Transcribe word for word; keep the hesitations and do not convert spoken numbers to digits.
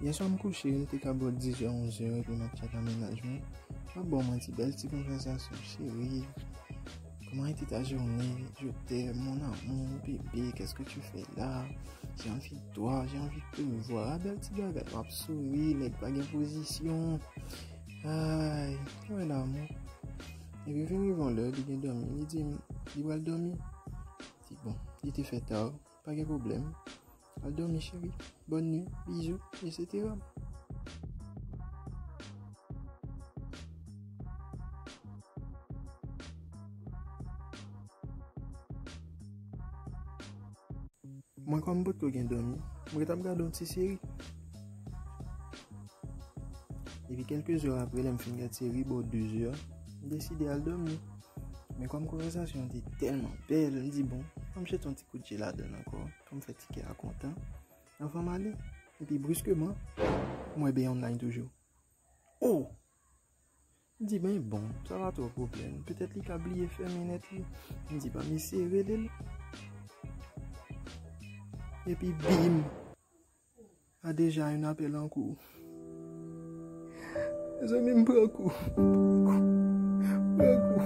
Yè swa m kouche, li te ka bò diz è, onz è, epi m ap tchat a mennaj mwen. M ap ba w manti, bèl ti konvèsasyon, cheri. Comment était ta journée? Je t'aime, mon amour, bébé, qu'est-ce que tu fais là? J'ai envie de toi, j'ai envie de te voir. Ah, bèl ti bagay, m ap souri, nèg pa gen pozisyon. Ay, wè lanmou. Epi vin rive yon lè, li gen dòmi. Li di m, li pral dòmi. Di bon, li te fè ta, pa gen pwoblèm. Al dòmi, cheri. Bonne nuit, bisous, et cetera. Mwen, kòm m potko gen dòmi, mwen t ap gade yon ti seri. Epi kèlke zè apre, lè m fin gad seri, bò de zè, m deside al dòmi. Men kòm konvèsasyon an te tèlman bèl, m di, bon, an m jete yon ti kout je ladann ankò, pou m fè ti kè a kontan. Anvan m ale, epi briskeman, m wè Bey online toujou. Oh! M di, men bon, sa pa twò pwoblèm. Petèt li ka bliye fèmen nèt li. M di, ban m eseye rele l. Epi bim! A deja yon apèl an kou. Mezanmi, m pran kou. M pran kou.